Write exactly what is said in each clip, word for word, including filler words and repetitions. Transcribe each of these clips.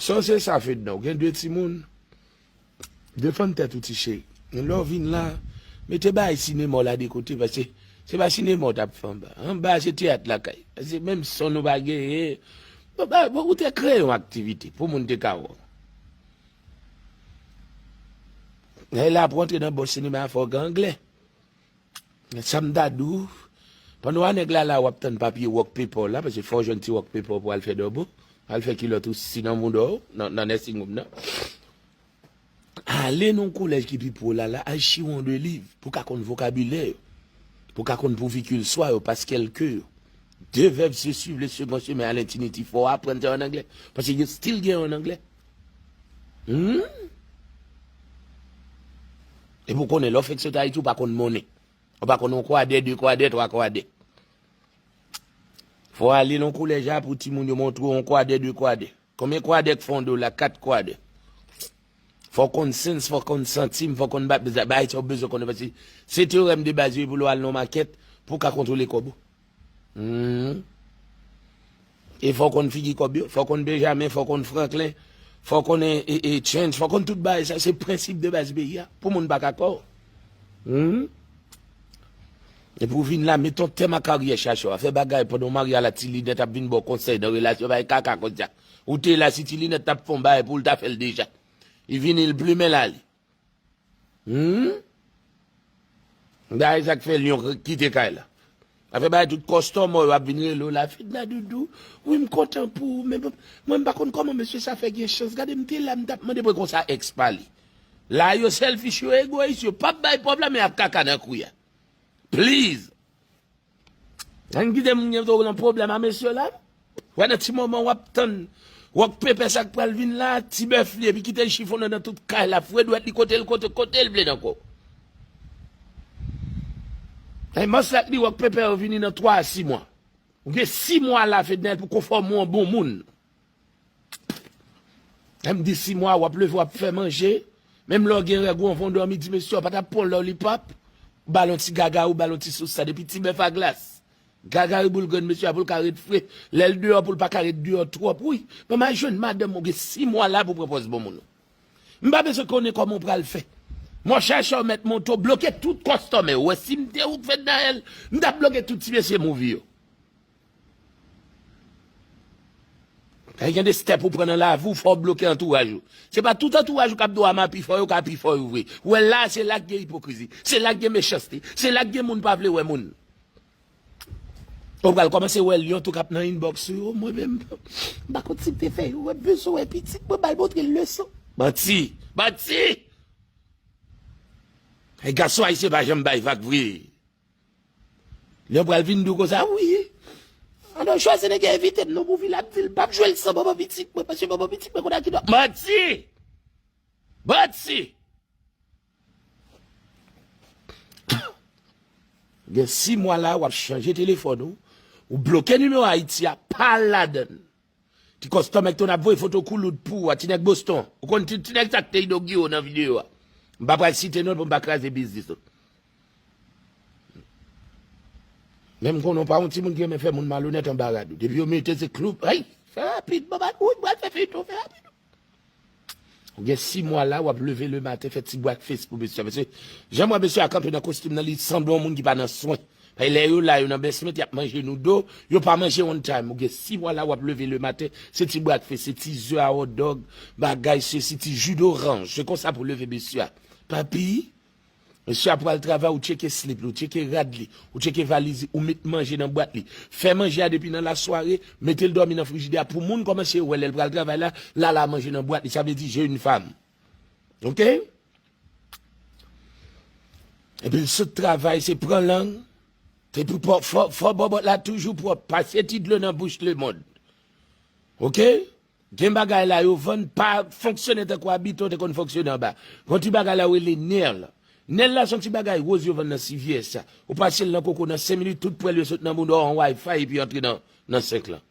San se sa, Fedna, ou gen de timoun. Defann tèt ou, ti cheri. Lè w vin la, mete bagay sinema w la de kote, paske se pa sinema w t ap fè anba. Anba se teyat lakay. Paske menm son nou pa genyen. Bon, ba, bon, ou te kreye yon aktivite pou moun te ka wè w. Lè la pou antre nan bon sinema, fò w gen anglè. Sa m ta di w, pandan w a nèg la la, w ap tann papye work paper w la, paske fò w jwenn ti work paper w pou al fè dòbo, al fè kilòt ou si nan mouda w, nan, nan nursing home nan. Ale nan yon kolèj ki pi pre w la, la, al chire yon de liv, pou w ka konn vokabilè yo, pou w ka konn pou vikil swa yo, paske l ke yo. Deux verbes se suivent, le second se met à l'infinitif. Fò w aprann sa yo an anglè, paske yo still gen yo an anglè. Hmm? Epi w konnen, lè w fèk sot Ayiti, w pa konn monnen. Ou pa konn yon kwadè, de kwadè, twa kwadè. Fò w ale nan kolèj la pou timoun yo montre w yon kwadè, de kwadè. Konbyen kwadè k fè yon dola? Kat kwadè. Fò w konn cents, fò w konn santim, fò w konn ba-, ba-, bagay sa w bezwen konnen, paske se teorèm de baz yo pou lè w al nan makèt pou w ka kontwole kòb ou. Hmm. E fò w konn figi kòb yo, fò w konn Benjamin, fò w konn Franklin, fò w konn e, e, e, change, fò w konn tout bagay sa, se prensip de baz peyi a, pou moun pa ka kò w. Hmm. Epi w vin la, met yon tèm a karyè chacha w, fè bagay pandan w marye a la, ti linèt ap vin ba w konsèy nan relasyon, bagay kaka konsa. Ou te la, si ti linèt t ap fè yon bagay pou w, l ta fè l deja. Li vini, l plimen l ale. Hmm? Bagay sa k fè Lyon kite kay la. Afè bagay tout kòstòmè yo ap vin rele w la, Fedna Doudou, wi, m kontan pou ou, men mwen m pa konn kòman mesye sa fè gen chans. Gade, m te la, m t ap mande pou konsa èks pa li. La, yo sèlfich, yo egoyis, yo p ap bay pwoblèm, men y ap kaka nan kwi a. Please. Ann kite moun gen tou nan pwoblèm a mesye la. Wè nan ti moman w ap tann wòk pepè sa k pral vin la, ti bèf li, epi kite l chifonnen nan tout kay la, fouye dwèt li kote l, kote, kote l vle nan kò. Ay, mans la k di wòk pepè yo vini nan twa a sis mwa. Ou gen sis mwa la, Fednel, pou konfòme w an bon moun. Lè m di sis mwa, w ap leve, w ap fè manje. Menm lè w gen règ ou anvan w dòmi, di mesye w pa t ap pran lollipop, ou ba l yon ti gagari, ou ba l yon ti sousad, epi ti bèf a glas. Gagari boul grenn mesye a pou l ka ret fre. Lè l deyò, pou l pa ka ret deyò twòp. Wi, manman jwenn madanm ou gen sis mwa la pou pran pòz bon moun ou. M pa bezwen konnen kòman w pral fè. Monchè, chè w mèt monte w, bloke tout kòstòmè. Ou wè, si m te ou k Fednaelle, m t ap bloke tout ti mesye movie yo. Lè gen de step ou pran nan lavi w, fò w bloke antouraj ou. Se pa tout antouraj ou k ap di w a m a pi fò yo, ka pi fò yo vre. Ou wè la, se la k gen ipokrizi, se la k gen mechanste, se la k gen moun pa vle wè moun. Ou pral kòmanse wè Lyon tou k ap nan inbox ou yo, mwen menm, m pa konn si m te fè yo, wè bezwen wè pitit mwen, ba l montre l leson. Manti! Manti! E gason ayisyen pa janm bay vag vre. Lyon pral vin di w konsa, wi. Arnold Schwarzenegger envite m nan movie la, m di l m p ap jwe l san manman pitit mwen, paske manman pitit mwen konn a ki dòk. Manti! Manti! Gen sis mwa la, w ap chanje telefòn ou, ou bloke nimewo Ayiti a, pa al ladan l. Ti kòstòmè k tonn ap voye foto koulout pou ou a, ti nèg Boston. Ou konn ti, ti nèg sa k te inogire w nan videyo a. M pa pral site non l pou m pa kraze biznis ou. Men m konnen w pa yon timoun ki renmen fè moun malonèt anba rad ou. Depi yo mete se klou, ay, fè rapid, manman, ou pral fè feyton, fè rapid. Ou gen sis mwa la, w ap leve lematen, fè ti breakfast pou mesye a. Paske jan m wè mesye a kanpe nan kostim nan, li sanble yon moun ki pa nan swen. Paske lè yo la, yo nan basement, y ap manje noodle, yo pa manje on time. Ou gen sis mwa la, w ap leve lematen, se ti breakfast, se ti ze a hot dog, bagay, sesi, ti ji doranj. Se konsa pou leve mesye a. Papi, mesye a pral travay, ou tcheke slip li, ou tcheke rad li, ou tcheke valiz li, ou met manje nan bwat li. Fè manje a depi nan lasware, mete l dòmi nan frijidè a. Pou moun kòmanse wè lè l pral travay la, Lala manje nan bwat li. Sa vle di, j'ai une femme. Oke? Epi l sot travay, se pran lang. Se pou fò, fò, fò bòbòt la toujou pwòp. Pase ti dlo nan bouch lemonn. Oke? Gen bagay la yo vann pa fonksyone tankou abitan te konn fonksyone anba. Gon ti bagay la yo rele nèl. Nèl la se yon ti bagay woz yo vann nan C V S sa. Ou pase l nan koko nan senk minit, tout pwèl yo sot nan mouda w an wifi epi antre nan, nan senk lan.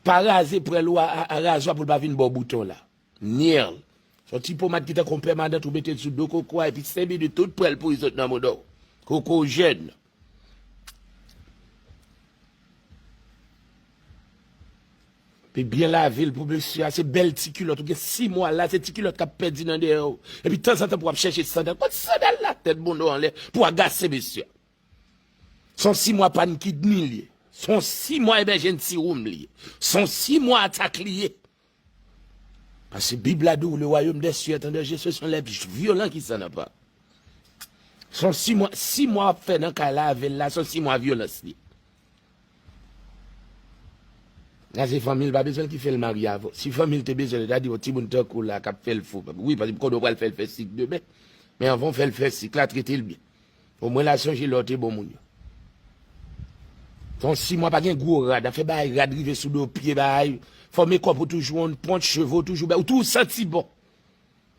Pa raze pwèl ou a, a, a razwa pou l pa vin ba w bouton la. Nèl. Se yon ti pomad ki tankou yon pèmanant ou mete l sou do koko a epi senk minit tout pwèl pouri sot nan mouda w. Koko jèn. Epi byen lave l pou mesye a, se bèl ti kilòt. Ou gen sis mwa la, se ti kilòt k ap pèdi nan dèyè w. Epi tanzantan pou w ap chèche sandal. Kot sandal la? Tèt bondo anlè pou w agase mesye a. Se yon sis mwa pa n kidni l ye. Se yon sis mwa ebèje n ti woum li ye. Se yon sis mwa atak li ye. Paske Bib la di w, le royaume des cieux est en danger, ce sont les violents qui s'en emparent. Se yon sis mwa, sis mwa w ap fè nan kay la avè l la, se yon sis mwa vyolans li ye. Nan se fanmi l pa bezwen l ki fè l marye avè w. Si fanmi l te bezwen l, yo ta di w timoun tankou w la k ap fè l fou. Wi, paske konnen w pral fè l fè sik demen. Men anvan w fè l fè sik la, trete l byen. Omwen l a sonje lè w te bon moun yo. Se yon sis mwa pa gen gwo rad, afè bagay rad rive sou do pye, bagay, fò mekòp ou toujou on pwent, cheve w toujou bèl, ou toujou santi bon.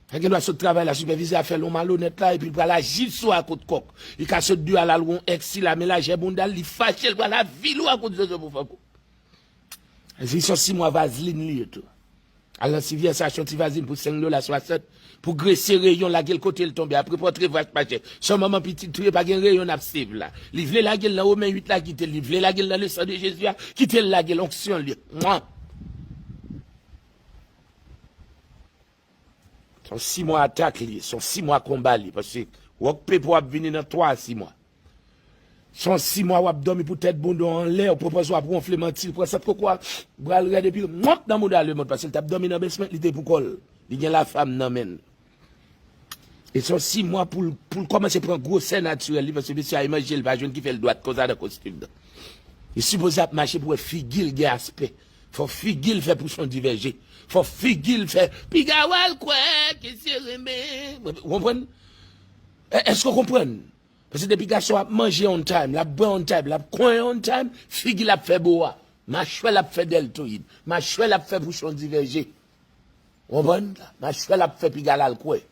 Sa gen dwa sot travay la, sipèvizè a fè l yon malonèt la, epi l pral aji sou akout kòk. Li ka sot deyò al al wè yon èks li la, men lajè bounda l, li fache, l pral avili w akout zozo pou fankou. Li se yon sis mwa vazlin li ye tou. Al nan C V S achte yon ti vazlin pou senk dola swasant, pou grese reyon, lage l kote l tonbe, apre pòtre vwat mache. Se yon manman pitit touye, pa gen reyon n ap save la. Li vle lage l nan Women uit la, kite l. Li vle lage l nan le sang de Jésus a, kite l lage l, onksyon li ye. Mwa. Se yon sis mwa atak li ye, se yon sis mwa konba li ye, paske wòk pepo ap vini nan twa a sis mwa. Se yon sis mwa w ap dòmi pou tèt bondo anlè, ou pran pòz w ap wonfle manti, pran sant koko a, bra l rèd epi l mwonp nan mouda lemonn, paske l t ap dòmi nan basement, li te pou kò l. Li gen lafam nan men l. E se yon sis mwa pou l, pou l kòmanse pran gwosè natirèl li, paske mesye a e manje l pa jwenn ki fè l dwat konsa nan kostim nan. Li sipoze ap mache pou wè figi l gen aspè. Fò figi l fè pouchon divèje. Fò figi l fè piga w al kwè ke se renmen. Ou konprann? È-, èske w konprann? Paske depi gason ap manje on time, l ap bwè on time, l ap konyen on time, figi l ap fè bowa. Machwè l ap fè dèltoyid. Machwè l ap fè pouchon divèje. Ou konprann? Machwè l ap fè piga l al kwè.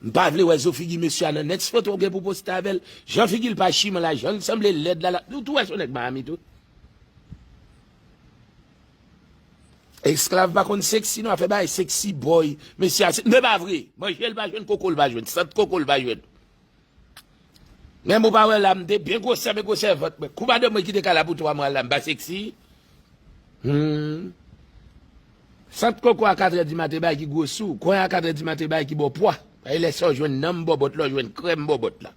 M pa vle wè zo figi mesye a nan next foto w gen pou poste avè l. Jan figi l pa chiman la, jan l sanble lèd la, la. Ou tou wè se yon nèg Miami tou. Esklav pa konn seksi non, afè bagay seksi boy. Mesye a, se, men pa vre. Manje l pa jwenn, koko l pa jwenn, sant koko l pa jwenn. Menm ou pa wè la, m te byen gwosè, men gwosè vant mwen. Kou madanm mwen kite kay la pou twa mwa la, m pa seksi. Hmm. Sant koko a katrè di maten bay ki gwo sou, konyen a katrè di maten bay ki ba w pwa. Bay lè sa w jwenn nanm bòbòt la, w jwenn krèm bòbòt la.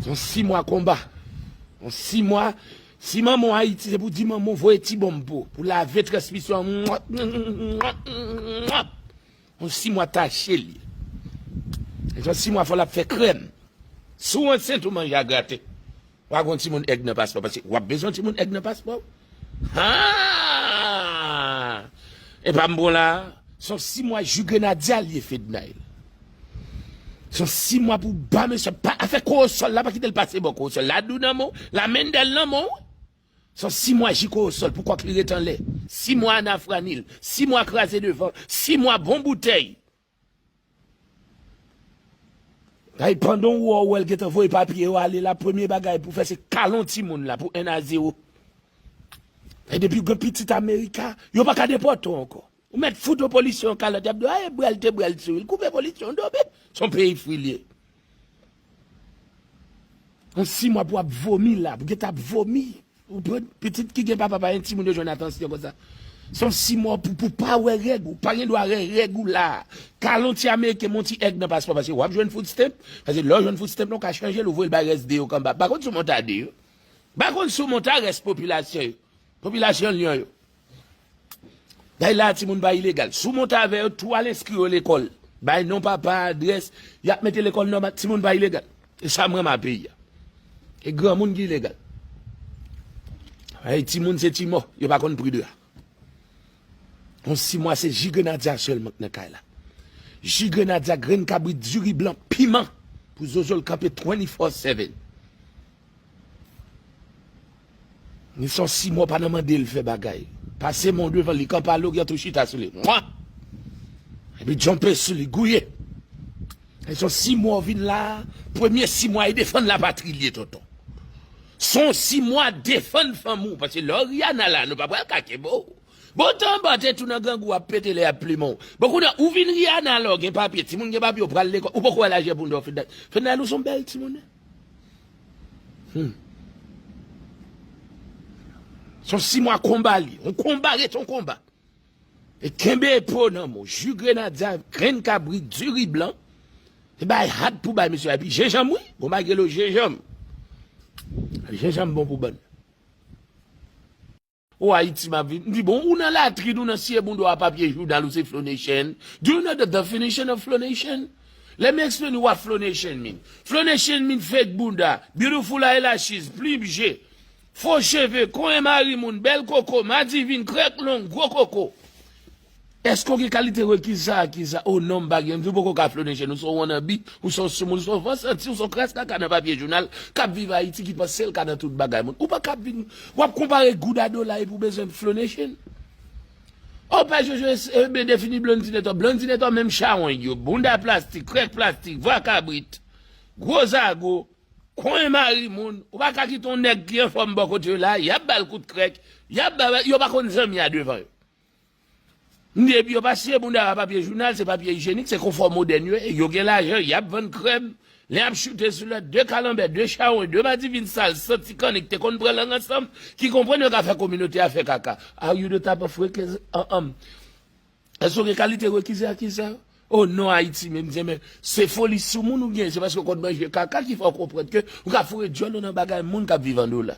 Se yon sis mwa konba. Yon sis mwa, si manman w Ayiti, se pou di manman w voye ti bonm pou, pou lave transmisyon. Yon sis mwa tache li. E se yon sis mwa fò l ap fè krèm. Si w ansent ou manje a graten. W a gon timoun èg nan paspò, paske w ap bezwen timoun èg nan paspò. Ha! E pa m bon la, se yon sis mwa ji grenadya li ye Fednail. Se yon sis mwa pou ba mesye, pa, afè kowosòl la, pa kite l pase bò kowosòl. Ladou nan men w, lamendèl nan men w. Se yon sis mwa ji kowosòl, pou kòk li ret anlè. Sis mwa anafranil, sis mwa kraze devan, sis mwa bon boutèy. Ay, pandan w wè, w wè l gentan voye papye yo ale la, premye bagay pou fè se kale yon timoun la pou en a zewo. E depi w gen pitit Amerika, yo pa ka depòte w ankò. Ou mèt fout yon polisye yon kalòt, y ap di w, "Ay, bwèl te bwèl sou li." Koupe polisye yon dobe. Se yon peyi fri li ye. Yon sis mwa pou ap vomi la, pou gentan ap vomi. Ou konprann? Pitit ki gen papa pa gen timoun yo jwenn atansyon konsa. Se yon sis mwa pou, pou pa wè règ ou. Pa gen dwa wè règ ou la. Kale yon ti ameriken, men yon ti èg nan paspò, paske w ap jwenn food stamp. Paske lè w jwenn food stamp, non, w ka chanje l, ou voye l bay rès de yo k anba. M pa konn si w monte a de yo. M pa konn si w monte a rès popilasyon yo. Popilasyon Lyon yo. Dayè la, timoun pa ilegal. Si w monte avè yo, tou al enskri yo lekòl. Bay non papa, adrès, y ap mete lekòl nòmal, timoun pa ilegal. E sa m renmen a peyi a. E granmoun ki ilegal. Ay, timoun se ti mò, yo pa konn pri de a. Yon sis mwa se ji grenadya sèlman k nan kay la. Ji grenadya, grenn kabrit, diri blan, piman. Pou zozo l kanpe twenty-four seven. Li se yon sis mwa w pa nan mande l fè bagay. Pase men w devan li, kanpe a loryan tou chita sou li. Mwa! Epi djonpe sou li, gouye. Li se yon sis mwa w vin la, premye sis mwa e defann lapatri l ye, tonton. Se yon sis mwa defann fanmi w, paske lè w Rihanna la, nou pa pral ka kenbe w. Bon, tan anba te tou nan grangou ap pete lè y ap plimen w. Bon, kounye a, ou vin Rihanna la, w gen papye, timoun gen papye, w pral lekòl, ou poko wè lajè bounda w, Fednail. Fednail, ou se yon bèl timoun, wi. Hmm. Se yon sis mwa konba li. Yon konba rete yon konba. E kenbe epo nan men w. Ji grenadya, grenn kabrit, diri blan. Se bay hat pou bay mesye a. Epi jenjanm, wi. Gon bagay rele jenjanm. Jenjanm bon pou bann. O Ayiti m ap viv. M di, bon, ou nan latrin, ou nan siye bounda w a papye jounal, ou se Flow Nation. Do you know the definition of Flow Nation? Let me explain you what Flow Nation mean. Flow Nation mean fake bounda, beautiful eyelashes, plim je, fo cheve, konyen mari moun, bèl koko, madivin, krèk long, gwo koko. Èske w gen kalite rekiz sa a, ki sa? O non, m pa gen. M di w poko ka Flow Nation, ou se yon wannabe, ou se yon soumoun, ou se yon van santi, ou se yon kras kaka nan papye jounal, k ap viv Ayiti, ki panse l ka nan tout bagay moun. Ou pa ka vin, w ap konpare goud a dola epi w bezwen Flow Nation. O pè Jojo, e, e, ben defini Blondinetò. Blondinetò menm chawony yo, bounda plastik, krèk plastik, vwa kabrit, gwo zago, konyen mari moun, ou pa ka kite yon nèg ki anfòm bò kote yo la, y ap ba l kout krèk, y ap ba, yo pa konn zanmi a devan yo. M di, epi yo pa siye bounda yo a papye jounal, se papye ijyenik, se konfò modèn yo ye, yo gen lajan, y ap vann krèm, lè y ap choute sou lòt, de kalanbè, de chawony, de madivin sal, santi kannik, te konn pran lang ansanm, ki konprann yo ka fè kominote a fè kaka. Are you the type of rekiz, uh, um, èske w gen kalite rekiz a ki sa? O non, Ayiti menm, se, men, se foli soumoun ou gen, se paske w konn manje kaka ki fè w konprann ke ou ka foure djòl ou nan bagay moun k ap viv an dola.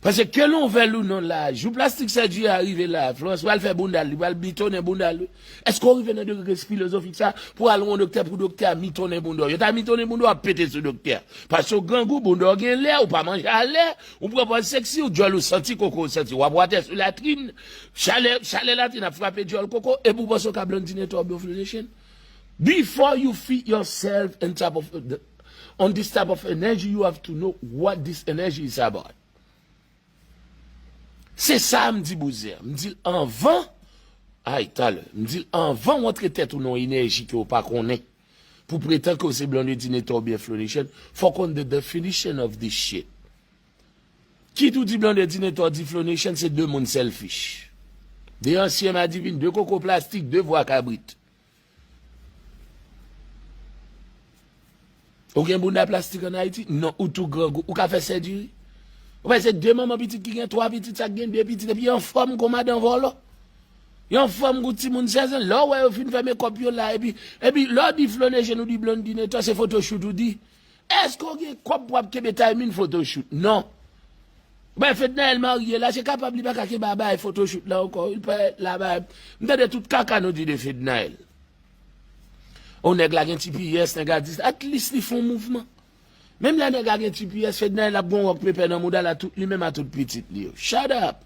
Paske ke l'on veuille ou non la, jou plastik sèjiri a rive la, Florence pral fè bounda l, li pral mitonnen bounda l, wi. Èske w rive nan degre filozofik sa pou al wè yon doktè pou doktè a mitonnen bounda w? Yo ta mitonnen bounda w, w ap pete sou doktè a. Paske w grangou, bounda w gen lè, ou pa manje alè, ou pran pòz seksi, ou djòl ou santi, koko w santi, w ap watè sou latrin, chalè, chalè latrin ap frape djòl koko, epi w panse w ka Blondinetò oubyen Flow Nation. Before you feed yourself on top of the, on this type of energy, you have to know what this energy is about. Se sa m di Bouzen an. M di l anvan, ay, talè, m di l anvan w antre tèt ou nan yon enèji ke w pa konnen, pou pretann ke w se Blondinetò oubyen Flow Nation, fò w konn the definition of this shit. Kit ou di Blondinetò, di Flow Nation, se de moun selfish. De ansyen madivin, de koko plastik, de vwa kabrit. Ou gen bounda plastik ann Ayiti? Non, ou tou grangou. Ou ka fè sèjiri? Ou pa se de manman pitit ki gen twa pitit, sa k gen de pitit, epi yo anfòm kou madan vòlò. Yo anfòm kou timoun sèz an. Lè w wè yo fin fè mekòp yo la, epi, epi lè w di Flow Nation, ou di Blondinetò, se photoshoot ou di. Èske w gen kòb pou w ap kenbe timing photoshoot? Non. Ben, Fednaelle marye la, se kapab li pa ka kenbe a bagay photoshoot la ankò. Li pa la bagay. M tande tout kaka nou di de Fednaelle. O nèg la gen T P S, nèg la dis, at least li fè yon mouvman. Menm lè nèg la gen T P S, Fednaelle ap gon wòk pepè nan mouda l a tout li menm a tout pitit li yo. Shut up!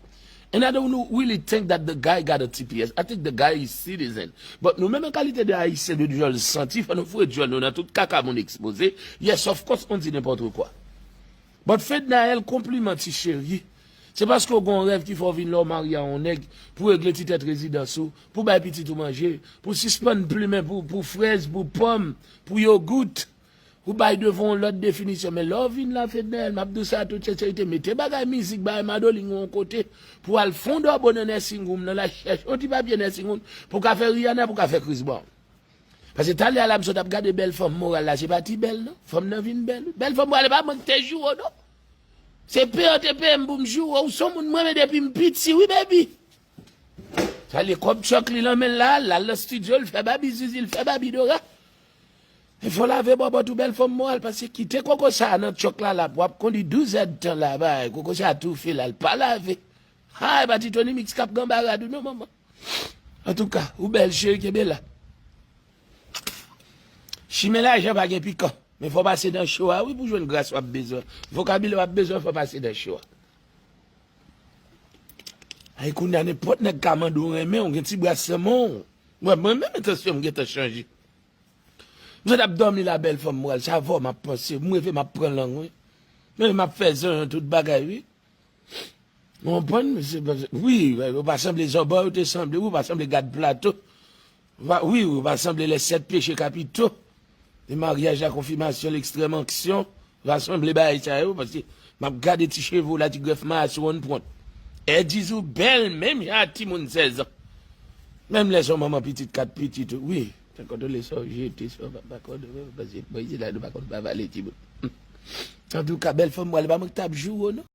And I don't know, really think that the guy got a T P S. I think the guy is citizen. But nou menm an kalite de Ayisyen de djòl santi, fò nou foure djòl nou nan tout kaka moun ekspoze. Yes, of course, on dit n'importe quoi. But Fednaelle, konpliman ti cheri. Se paske w gon rèv ki fè w vin la w marye a yon nèg pou regle ti tèt rezidans ou, pou bay pitit ou manje, pou sispann plimen pou, pou frèz, pou pòm, pou yogout. Ou bay devan yon lòt definisyon. Men lè w vin la, Fednaelle, m ap di w sa an tout senserite, mete bagay mizik, bagay madoling yon kote, pou w al fondòbo nan nursing home nan, la chèche yon ti papye nursing home, pou w ka fè Rihanna, pou w ka fè Chris Brown. Paske talè a la, m sot ap gade bèl fanm moral la, se pa ti bèl non. Fanm nan vin bèl, wi. Bèl fanm moral, e pa mwen ki te joure w non. Se peye w te peye m pou m joure w, ou se yon moun m renmen depi m piti, wi, baby. Sa li kòb Chuck li nan men l la, l al nan studio, l fè Baby Zizi, l fè Baby Dora. E fò lave bòbòt ou bèl fanm moral, paske kite koko sa a nan Chuck la, la, w ap kondi douz èdtan la, bay, koko sa a toufe la, l pa lave. Ha, e pa ti Tony Mix k ap ganbarad ou non, manman. Antouka, ou bèl cheri, kenbe la. Chimen lajan pa gen pikan, men fò pase nan cho a, wi, pou jwenn gras w ap bezwen. Vokabilè w ap bezwen, fò pase nan cho a. Ay, kounye a, nenpòt nèg ka mande w renmen, w gen ti bras nan men w. Mwen, mwen menm, entansyon m gentan chanje. M sot ap dòmi la, bèl fanm moral, se avè w m ap panse, m reve m ap pran lang, wi. M reve m ap fè zanjan tout bagay, wi. Ou konprann? Se, wi, ou pa sanble zòbòy, ou te sanble, wi, ou pa sanble gad plato. Ou pa, wi, ou pa sanble les sept péchés capitaux. E maryaj, la konfimasyon, lekstrèm anksyon, rasanble bagay sa yo, paske m ap gade ti cheve w la, ti grèf maya sou wonn pwont. Èdiz ou bèl, menm jan ak timoun sèz an. Menm lè se yon manman pitit, kat pitit, wi. Sa kontwole sa w jete, sa w pa, pa kontwole, paske mwen, se la nou pa konn pa vale timoun. Antouka, bèl fanm, mwen, pa mwen ki t ap joure w, non.